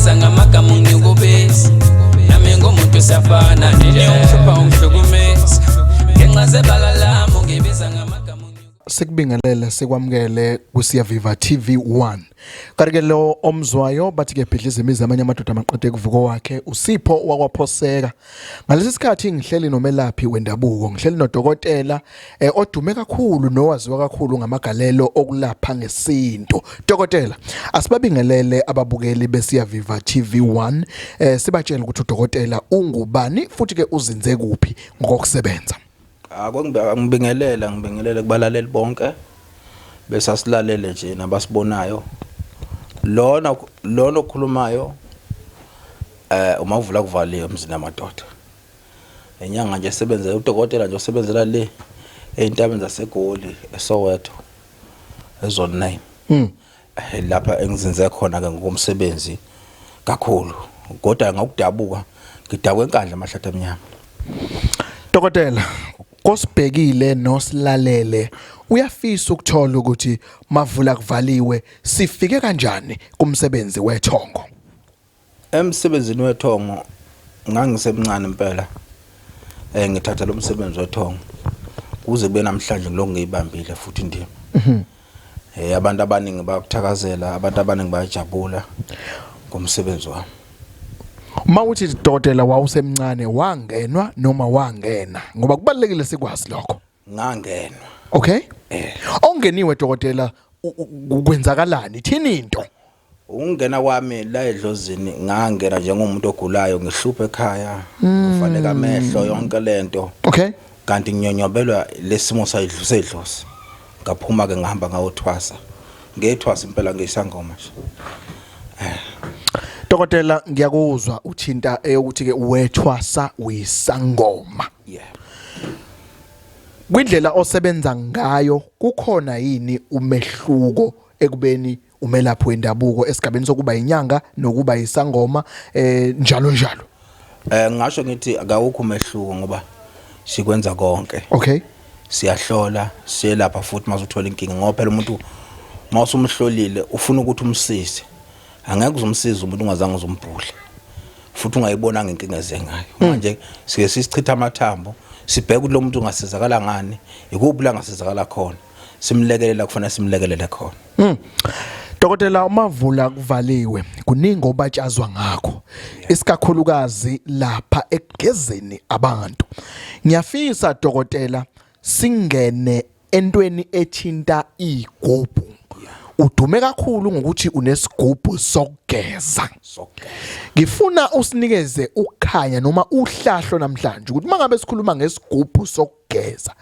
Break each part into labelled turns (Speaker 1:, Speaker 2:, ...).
Speaker 1: Ungibiza ngamagama unginyukubeza, nami ngumuntu siyafana nje. Ungihlupha ungihlukumeza ngenxa zebala lami, ungibiza ngamagama.
Speaker 2: Sikubingelele, sikwamukele kuSiyaviva TV 1. Kanti ke lo omzwayo bathi ke bhidliza imizi amanye amadoda amaqede kuvuko wakhe uSipho wakwaPhoseka. Ngalesi sikhathi ngihleli nomelaphi wendabuko, ngihleli nodokotela odume kakhulu nowaziwa kakhulu ngamagalelo okulapha ngesintu. Dokotela, asibabingelele ababukeli beSiyaviva TV 1, sibatshele ukuthi udokotela ungubani futhi ke uzinze kuphi ngokusebenza.
Speaker 3: Ngibingelela, ngibingelele kubalaleli bonke besasilalele nje nabasibonayo. Lona okhulumayo umavula kuvaliwe emzini amadoda. Inyanga nje esebenzela udokotela nje osebenzela le ezintabeni zaseGoli eSoweto eZone 9. Lapha engizinze khona ke ngokomsebenzi kakhulu. Kodwa ngokudabuka ngidabuka eNkandla, amahlathi amnyama.
Speaker 2: Dokotela, kosibhekile nosilalele uyafisa ukuthola ukuthi mavula kuvaliwe sifike kanjani kumsebenzi wethongo.
Speaker 3: Emsebenzini wethongo ngangisemncane impela, ngithatha lo msebenzi wethongo kuze kube namhlanje ngilokhu ngiyibambile futhi indima. Abantu abaningi bayakuthakazela, abantu abaningi bayajabula ngomsebenzi wami.
Speaker 2: Uma uthi dokotela wawusemncane, wangenwa noma wangena? Ngoba kubalulekile sikwazi lokho.
Speaker 3: Ngangenwa.
Speaker 2: Okay? Ongeniwe dokotela, kwenzakalani? Thini into?
Speaker 3: Ukungena kwami la edlozini, ngangena njengomuntu ogulayo, ngihlupha ekhaya, ngivaleka amehlo, yonke lento. Kanti nginyonyobelwa lesimo sayidlozi. Ngaphuma ke ngihamba ngayothwasa. Ngethwasa impela ngisangoma nje.
Speaker 2: Dokotela, ngiyakuzwa uthinta eyokuthi ke wethwasa, uyisangoma.
Speaker 3: Yeah.
Speaker 2: Kwindlela osebenza ngayo kukhona yini umehluko ekubeni umelaphi wendabuko esigabeni sokuba inyanga nokuba isangoma, njalo njalo?
Speaker 3: Ngisho ngithi akawukho umehluko ngoba sikwenza konke. Siyahlola, siyelapha futhi masuthola inkinga, ngoba phela umuntu mawusumhlolile ufuna ukuthi umsize. Angeke uzumsiza umuntu ungazange uzumbhule. Futhi ungayibonanga inkinga ezengayo. Manje sike sisichitha amathambo, sibheke ukuthi lo muntu ungasizakala ngani, ikuphi la ngasizakala khona. Simlekelela kufanele simlekelele khona.
Speaker 2: Dokotela, umavula kuvaliwe kuningi obatshazwa ngakho, isikakhulukazi lapha ekugezeni abantu. Ngiyafisa dokotela singene entweni ethinta igubhu. Udume kakhulu ngokuthi unesigubhu sokugeza.
Speaker 3: Sokugeza.
Speaker 2: Ngifuna usinikeze ukukhanya noma uhlahlo namhlanje ukuthi mangabe sikhuluma ngesigubhu sokugeza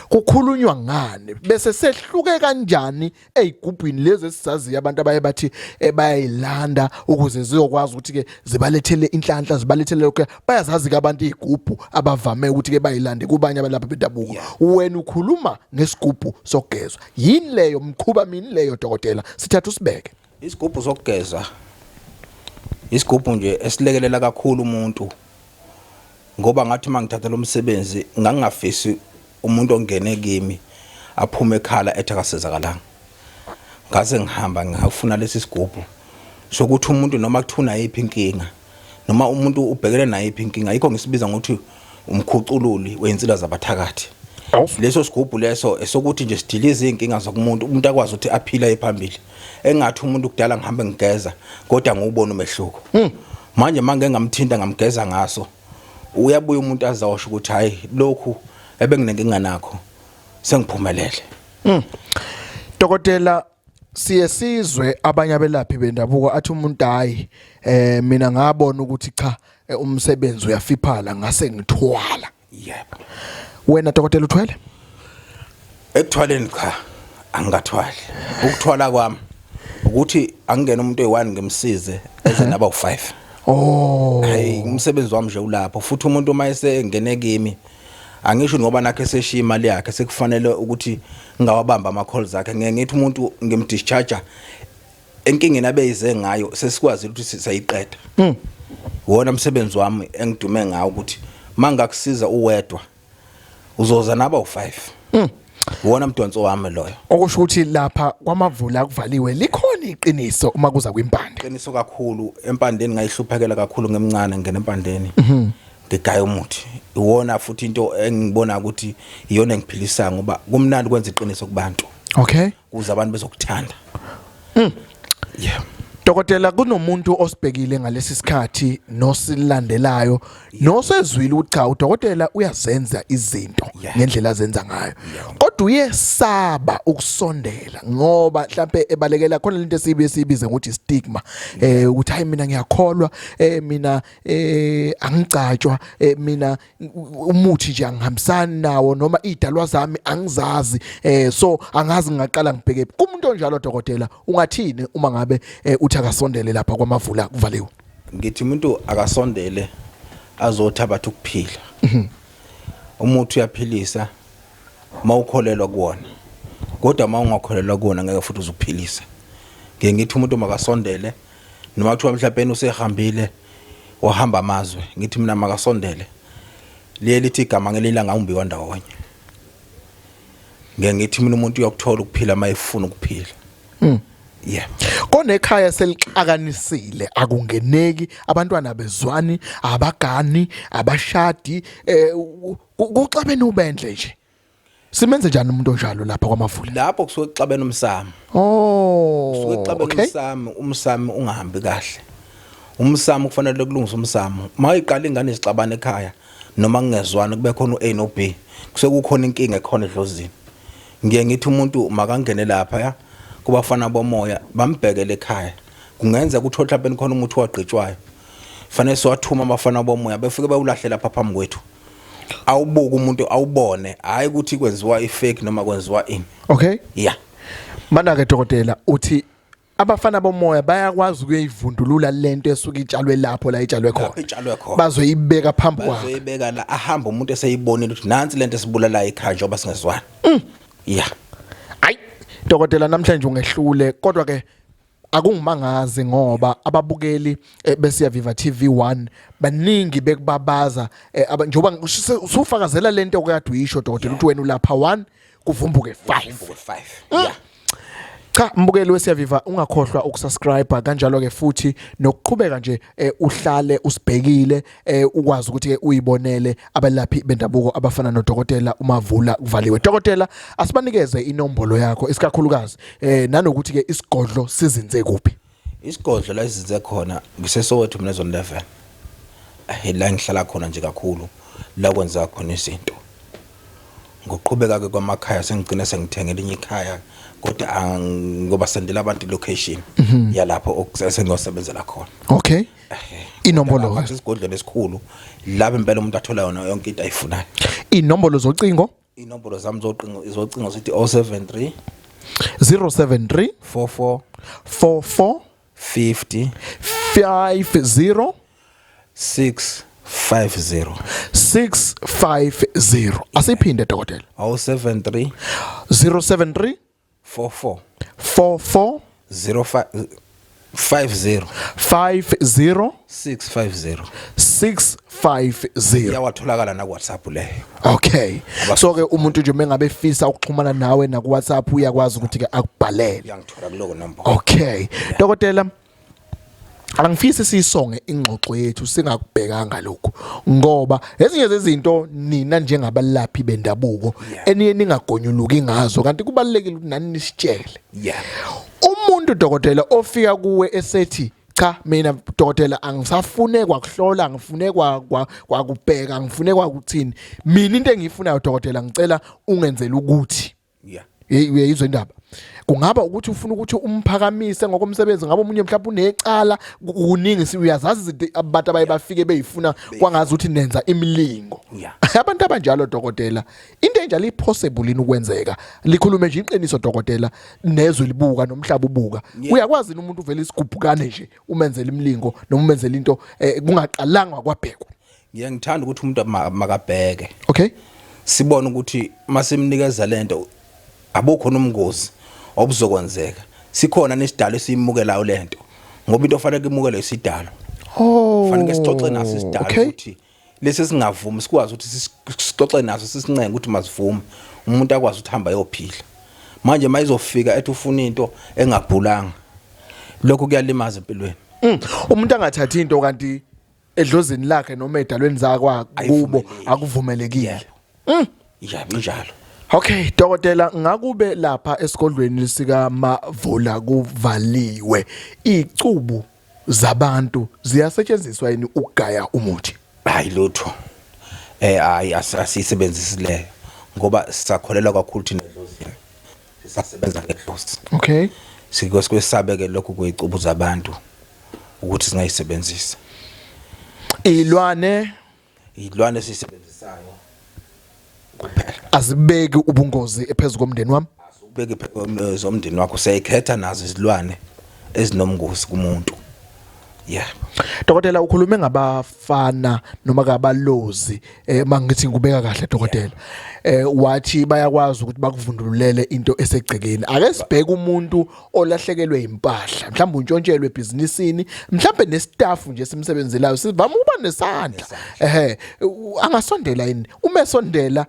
Speaker 2: kukhulunywa ngani, bese sehluke kanjani ezigubhini lezi esizaziyo abantu abaye bathi bayayilanda ukuze ziyokwazi ukuthi ke zibalethele inhlanhla, zibalethele lokho. Bayazazi ke abantu izigubhu abavame ukuthi ke bayilande kubanye abalapha bendabuko. Wena ukhuluma ngesigubhu sokugezwa, yini leyo mkhuba mini leyo dokotela? Sithatha usibeke.
Speaker 3: Isigubhu sokugeza isigubhu nje esilekelela kakhulu umuntu, ngoba ngathi mangithatha lo msebenzi ngangingafisi umuntu ongene kimi aphume ekhala ethi akasizakalanga. Ngase ngihamba ngafuna lesi sigubhu sokuthi umuntu noma kuthuna yiphi inkinga, noma umuntu ubhekene nayiphi inkinga, yikho ngisibiza ngokuthi umkhucululi wezinsila zabathakathi. Leso sigubhu leso esokuthi nje sidilize izinkinga zokumuntu, umuntu akwazi ukuthi aphile phambili. Engathi umuntu kudala ngihambe ngigeza kodwa ngiwubona umehluko. Manje manje ngamthinta ngamgeza ngaso, uyabuya umuntu azawusho ukuthi hayi, lokhu ebenginenkinga nakho sengiphumelele.
Speaker 2: Dokotela, siye sizwe abanye abelaphi bendabuko athi umuntu, hayi, mina ngabona ukuthi cha, umsebenzi uyafiphala, ngase ngithwala. Wena dokotela uthwele?
Speaker 3: Ekuthwaleni cha, angingathwali. Ukuthwala kwami ukuthi angingena umuntu oyi1 ngimsize eze naba u5. Hayi, umsebenzi wami nje ulapho. Futhi umuntu uma esengene kimi, angisho ngoba nakhe seshiya imali yakhe sekufanele ukuthi ngawabamba ama calls akhe, ngeke ngithi umuntu ngimdischarge enkingeni abeyize ngayo, sesikwazi ukuthi sisayiqeda. Wona umsebenzi wami engidume ngawo ukuthi mangakusiza uwedwa uzoza naba u5. Wona mdonso wami loyo.
Speaker 2: Okusho ukuthi lapha kwamavula kuvaliwe likhona Lithini iqiniso uma kuza kwimpande?
Speaker 3: Qiniso kakhulu empandeni, ngayihluphekela kakhulu ngemncane ngene empandeni. Ngigaya umuthi. Iwona futhi into engibona ukuthi iyona engiphilisayo ngoba kumnandi kwenza iqiniso kubantu.
Speaker 2: Okay.
Speaker 3: Kuze abantu bezokuthanda. Yeah.
Speaker 2: Dokotela, kunomuntu osibhekile ngalesi sikhathi nosilandelayo nosezwile ukuthi cha, udokotela uyazenza izinto ngendlela azenza ngayo, kodwa uyesaba ukusondela ngoba mhlambe ebalekela khona lento esiyibe siyibize ngokuthi stigma, ukuthi hayi, mina ngiyakholwa, mina angigcatshwa, mina umuthi nje angihambisani nawo, noma idalwa zami angizazi, so angazi ngingaqala ngibheke. Kumuntu onjalo, dokotela, ungathini uma ngabe uthi akasondele lapha kwaMavula Kuvaliwe?
Speaker 3: Ngithi umuntu akasondele azothabatha ukuphila. Umuthi uyaphilisa mawukholelwa kuwona, kodwa mawungakholelwa kuwona ngeke futhi uzukuphilisa. Ngeke ngithi umuntu makasondele noma kuthiwa mhlawumbe usehambile wahamba amazwe, ngithi mina makasondele. Liye lithi igama ngelilanga umbiwa ndawonye. Ngeke ngithi mina umuntu uyakuthola ukuphila mayefuna ukuphila. Yeah.
Speaker 2: Konekhaya selixakanisile, akungeneki, abantwana bezwani, abagani, abashadi, kuxabene ubendle nje. Simenze njani umuntu onjalo lapha kwaMavula?
Speaker 3: Lapho kusuke kuxabene umsamo. Kusuke kuxabene umsamo, umsamo ungahambi kahle. Umsamo kufanele kulungisa umsamo. Mayiqala ingane izixabana ekhaya noma kungezwani kube khona uA no B, kusuke kukhona inkinga ekhona edlozini. Ngiye ngithi umuntu makangene lapha ya kubafana bomoya bambhekele ekhaya. Kungenza ukuthi mhlawumbe khona umuthi wagqitshwayo. Fanele siwathuma abafana bomoya befike bewulahle lapha phambi kwethu. Awubuke umuntu awubone, hayi ukuthi kwenziwa ifake noma kwenziwa ini.
Speaker 2: Okay.
Speaker 3: Yeah.
Speaker 2: Mana ke dokotela, uthi abafana bomoya bayakwazi ukuyivundulula lento esuke itshalwe lapho la itshalwe khona?
Speaker 3: Lapho itshalwe khona.
Speaker 2: Bazoyibeka phambi kwakhe.
Speaker 3: Bazoyibeka la, ahamba umuntu eseyibonile ukuthi nansi lento esibulalayo ekhaya njengoba singezwani. Yeah.
Speaker 2: Ayi dokotela, namhlanje ungehlule, kodwa ke akungimangazi ngoba ababukeli besiya Viva TV 1 baningi bekubabaza, njengoba usufakazela lento okade uyisho, dokotela, ukuthi wena ulapha 1 kuvumbuke 5.
Speaker 3: Vumbuke 5. Yeah.
Speaker 2: Cha, mbukeli weSiyaviva, ungakhohlwa ukusubscribe, kanjalo ke futhi nokuqhubeka nje uhlale usibhekile, ukwazi ukuthi ke uyibonele abalaphi bendabuko abafana nodokotela uMavula Kuvaliwe. Dokotela, asibanikeze inombolo yakho isikakhulukazi, nanokuthi ke isigodlo sizinze kuphi?
Speaker 3: Isigodlo la izinze khona ngiseSoweto mina, zone 11. La ngihlala khona nje kakhulu, la kwenza khona izinto. Ngokuqhubeka ke kwamakhaya sengigcina sengithenga elinye ikhaya, kodwa ngoba sendela abantu location yalapho okusengiyosebenzela khona.
Speaker 2: Okay. Inombolo
Speaker 3: Lapha isigodlweni esikhulu lapho impela umuntu athola yona yonke into ayifunayo.
Speaker 2: Inombolo zocingo?
Speaker 3: Inombolo zami zocingo zithi 073
Speaker 2: 073
Speaker 3: 44
Speaker 2: 44
Speaker 3: 50
Speaker 2: 50
Speaker 3: 650.
Speaker 2: 650. Asiphinde, dokotela.
Speaker 3: 073
Speaker 2: 073
Speaker 3: 44
Speaker 2: 44
Speaker 3: 05 50
Speaker 2: 50
Speaker 3: 650.
Speaker 2: 650.
Speaker 3: Iyawatholakala na WhatsApp leyo.
Speaker 2: Okay, so ke umuntu nje mengabe efisa ukuxhumana nawe na ku WhatsApp uyakwazi ukuthi ke akubhalele?
Speaker 3: Uyangithola kuloko nombolo.
Speaker 2: Okay dokotela, angifisi sisonge ingxoxo yethu singakubhekanga lokhu, ngoba ezinye zezinto nina njengabalaphi bendabuko eniye ningagonyuluki ngazo, kanti kubalekile ukuthi nani nisitshele. Umuntu, dokotela, ofika kuwe esethi, "Cha, mina dokotela angisafune kwakuhlola, angifune kwakubheka, angifune kwakuthini, mina into engiyifunayo dokotela, ngicela ungenzele ukuthi," uyayizwa indaba, kungaba ukuthi ufuna ukuthi umphakamise ngokomsebenzi, ngabe omunye mhlawumbe unecala, kuningi, uyazazi izinto abantu abaye bafike beyifuna kwangazi ukuthi nenza imilingo. Abantu abanjalo, dokotela, into enjalo ipossible yini ukwenzeka? Likhulume nje iqiniso, dokotela, nezwe libuka nomhlaba ubuka. Uyakwazi yini umuntu uvele isigubhukane nje umenzele imilingo noma umenzele into kungaqalanga kwabhekwa?
Speaker 3: Ngiye ngithanda ukuthi umuntu makabheke. Sibone ukuthi masimnikeza lento abukho nomngozi obuzokwenzeka. Sikhona nesidalo esiyimukelayo lento. Ngoba into ofanele imukele isidalo. Fanele sixoxe naso isidalo ukuthi lesi singavumi, sikwazi ukuthi sixoxe naso, sisincenge ukuthi masivume umuntu akwazi ukuthi hamba ayophila. Manje mayizofika ethi ufuna into engabhulanga. Lokho kuyalimaza empilweni.
Speaker 2: Umuntu angathathi into kanti edlozini lakhe noma edalweni zakwa kubo akuvumelekile.
Speaker 3: Yebo, injalo.
Speaker 2: Okay, dokotela, ngakube lapha esigodlweni sika Mavula kuvaliwe, icubu zabantu ziyasetshenziswa yini ukugaya umuthi?
Speaker 3: Hayi lutho. Hayi asisebenzisi leyo ngoba sisakholelwa kakhulu thina edlozini. Sisasebenza ngedlozi.
Speaker 2: Okay.
Speaker 3: Sikwesabe ke lokhu kwezicubu zabantu ukuthi singayisebenzisa.
Speaker 2: Ilwane
Speaker 3: Ilwane esisebenzisayo kuphela.
Speaker 2: Azibeki ubungozi ephezulu komndeni wami.
Speaker 3: Asubeke zomndeni wakho, siyayikhetha nazo izilwane ezinomngozi kumuntu. Yeah.
Speaker 2: Dokotela, ukhulume ngabafana noma kabalozi, mangithi ngikubeka kahle dokotela. Wathi bayakwazi ukuthi bakuvundululele into esegcekeni. Ake sibheke umuntu olahlekelwe impahla, mhlawumbe untshontshelwe ebhizinisini, mhlawumbe nestaff nje simsebenzelayo sivama ukuba nesandla. Ehhe, angasondela yini? Uma esondela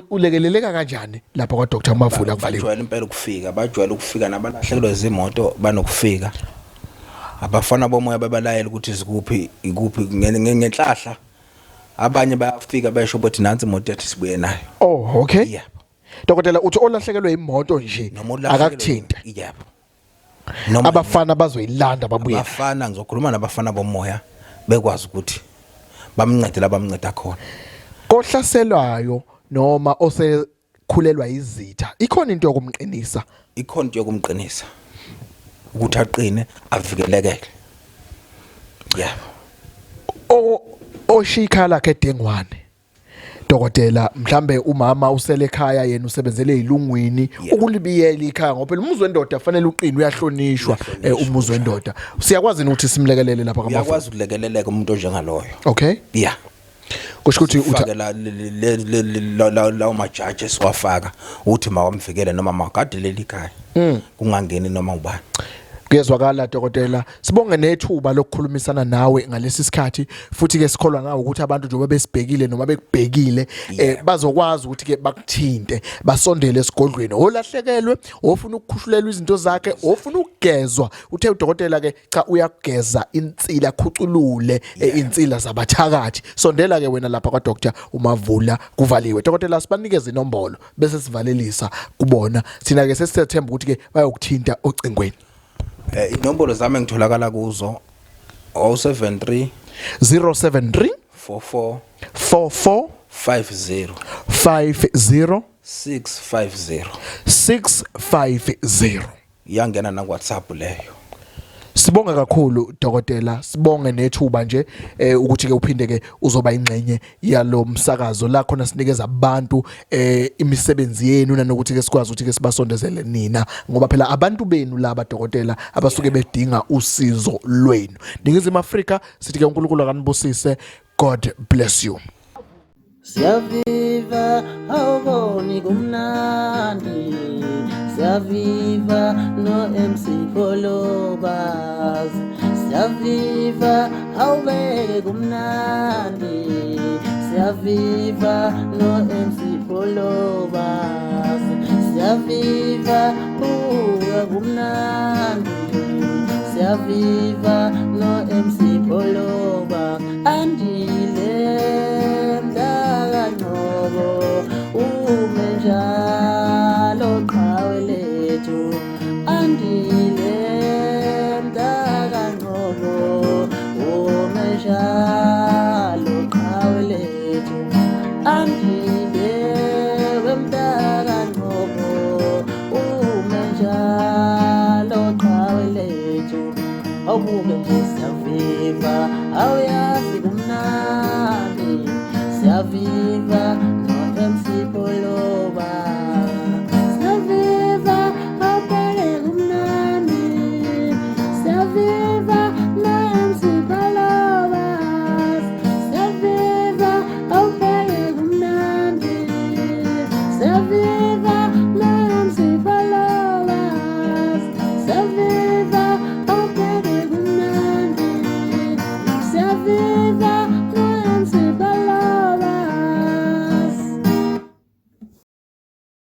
Speaker 2: ulekeleleka kanjani lapha kwa Dr Mavula kuvaliwe?
Speaker 3: Bajwayele impela ukufika, bajwayele ukufika nabalahlekelwe izimoto banokufika. Abafana bomoya babalayela ukuthi zikuphi, ikuphi ngenhlahla. Abanye bayafika besho ukuthi nansi imoto yethu sibuye nayo.
Speaker 2: Oh, okay.
Speaker 3: Yeah.
Speaker 2: Dokotela, uthi olahlekelwe imoto nje
Speaker 3: Noma ulahlekelwe-
Speaker 2: akakuthinte.
Speaker 3: Yebo. Noma
Speaker 2: Abafana bazoyilanda babuye.
Speaker 3: Abafana, ngizokhuluma nabafana bomoya bekwazi ukuthi bamncede la bamnceda khona.
Speaker 2: Kohlaselwayo noma osekhulelwa izitha, ikhona into yokumqinisa?
Speaker 3: Ikhona into yokumqinisa ukuthi aqine avikelekele. Yeah.
Speaker 2: O oshikha lakhe edengwane. Dokotela, mhlambe umama usele ekhaya, yena usebenzele ezilungwini ukulibiyela ikhaya, ngoba phela umuzi wendoda fanele uqine, uyahlonishwa umuzi wendoda. Siyakwazi ukuthi simlekelele lapha kaMavula?
Speaker 3: Uyakwazi ukulekeleleka umuntu onjengaloyo.
Speaker 2: Okay.
Speaker 3: Yeah.
Speaker 2: Kusho ukuthi
Speaker 3: ufake la lawo majaji esiwafaka ukuthi mawamvikele noma mawagade leli khaya. Kungangeni noma ubani.
Speaker 2: Kuyezwakala dokotela, sibonge nethuba lokukhulumisana nawe ngalesi sikhathi, futhi ke sikholwa ngawo ukuthi abantu njengoba besibhekile noma bekubhekile bazokwazi ukuthi ke bakuthinte, basondele esigodlweni. Olahlekelwe, ofuna ukukhushulelwa izinto zakhe, ofuna ukugezwa, uthe udokotela ke cha uyakugeza insila, khuculule insila zabathakathi. Sondela ke wena lapha kwa Dr uMavula kuvaliwe. Dokotela, sibanikeze inombolo bese sivalelisa kubona. Thina ke sesithemba ukuthi ke bayokuthinta ocingweni.
Speaker 3: Inombolo zami engitholakala kuzo 073
Speaker 2: 073
Speaker 3: 44
Speaker 2: 44
Speaker 3: 50
Speaker 2: 50
Speaker 3: 650
Speaker 2: 650.
Speaker 3: Iyangena na WhatsApp leyo.
Speaker 2: Sibonge kakhulu dokotela, sibonge nethuba nje ukuthi ke uphinde ke uzoba ingxenye yalo msakazo la khona sinikeza abantu imisebenzi yenu, nanokuthi ke sikwazi ukuthi ke sibasondezele nina, ngoba phela abantu benu laba dokotela abasuke bedinga usizo lwenu. Ningizimu Afrika sithi ke uNkulunkulu akanibusise. God bless you.
Speaker 4: Siyaviva awuboni kumnandi, siyaviva no MC Pholobas, siyaviva awubeke kumnandi, siyaviva no MC Pholobas, siyaviva buka kumnandi, siyaviva no MC Pholoba, andile mntakaNgcobo, ume njalo qhawe lethu, andile mntakaNgcobo, ume njalo qhawe lethu, andile wemntakaNgcobo, ume njalo qhawe lethu, awubuke nje siyaviva, awuya